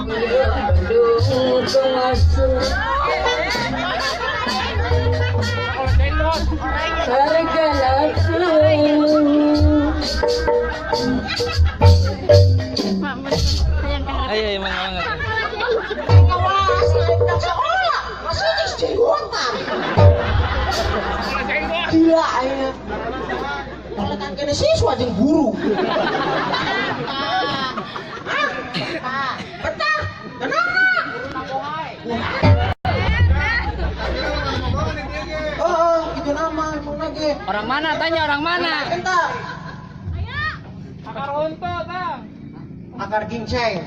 Bandung kemasuk harga laku. Ayo, emang banget. Sekolah, masih jenggotan. Gila ya. Kalau kan kene siswa jeung guru. Ah, betah. Kenapa? Oh, gitu nama emang lagi. Orang mana? Tanya orang mana? Entah. Akar unta, Bang. Akar ginceng.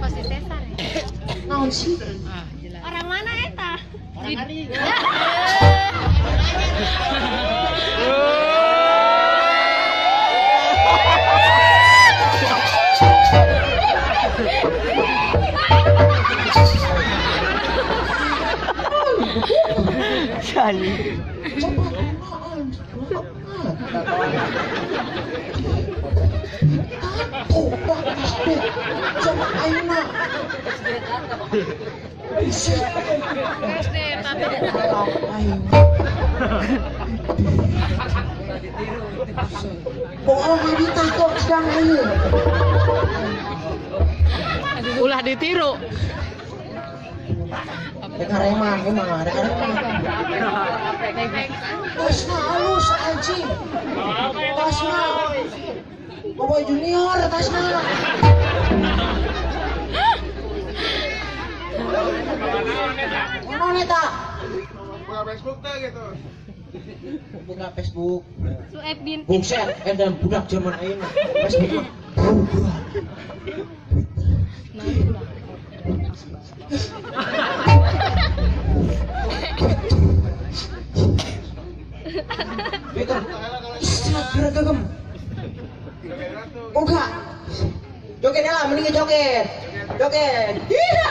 Pasti sesar ya. Naon sih? Orang mana eta? Orang hari. Jali. Cepat. Sama ayeuna. SD tato. Bohong ditato sedang ayeuna. Ulah ditiru. Reka reman, emang reka reman. Tasna halus anjing. Tasna. Boboy Junior tasna. Mana eta? Buka Facebook teh gitu. Buka Facebook. Sueb bin. Buset, edan budak zaman ayeuna. Facebook. Twitter. Instagram. Oh enggak. Joget lah, mending joget. Joget. Iya.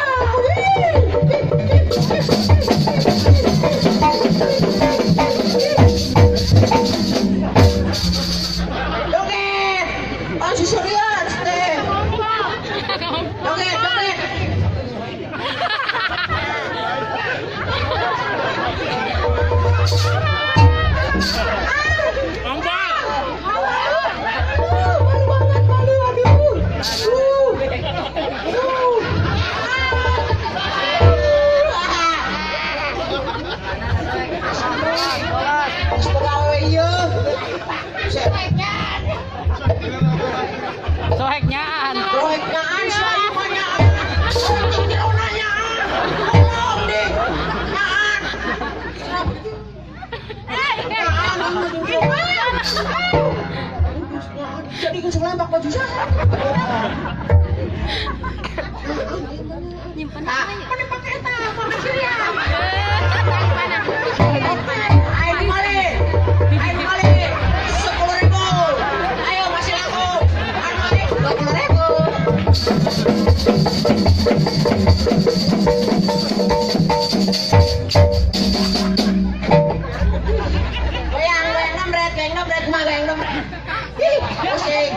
Joget. Masih serius teh. Joget, joget. Soheknyaan. Soheknyaan, soheknyaan. Tolong deh. Nyaan. Jadi gue lempak baju saya. Nyimpen apa ya? Mana pakai eta? Makasih ya. Mana? Ayo kembali. Ayo kembali. 10.000. Ayo masih laku. Ayo 20.000. Goyang, goyang dompet, goyang dompet, mah goyang dompet. Ih, pusing.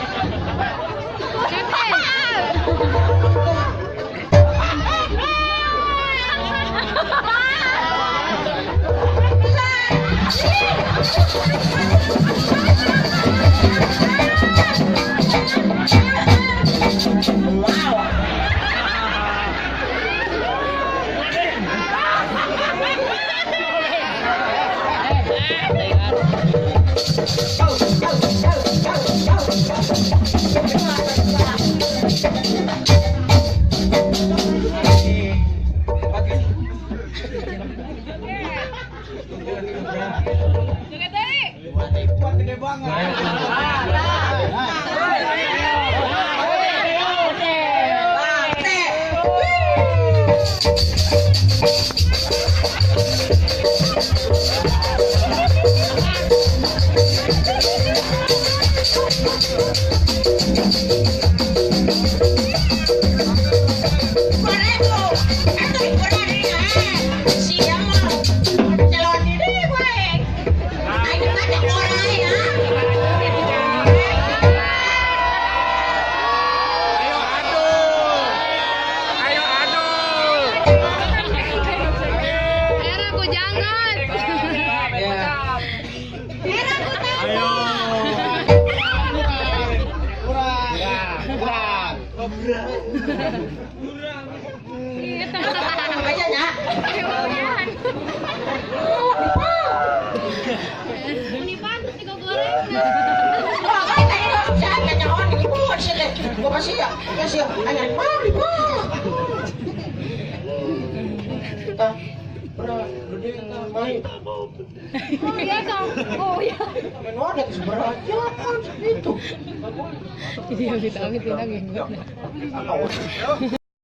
Wow. Kasih ya, kasih ya. Hanya mari, Pak. Tah, berat, gede tah, main. Oh iya dong. Oh iya. Main wadah seberat kan segitu. Jadi amit-amit.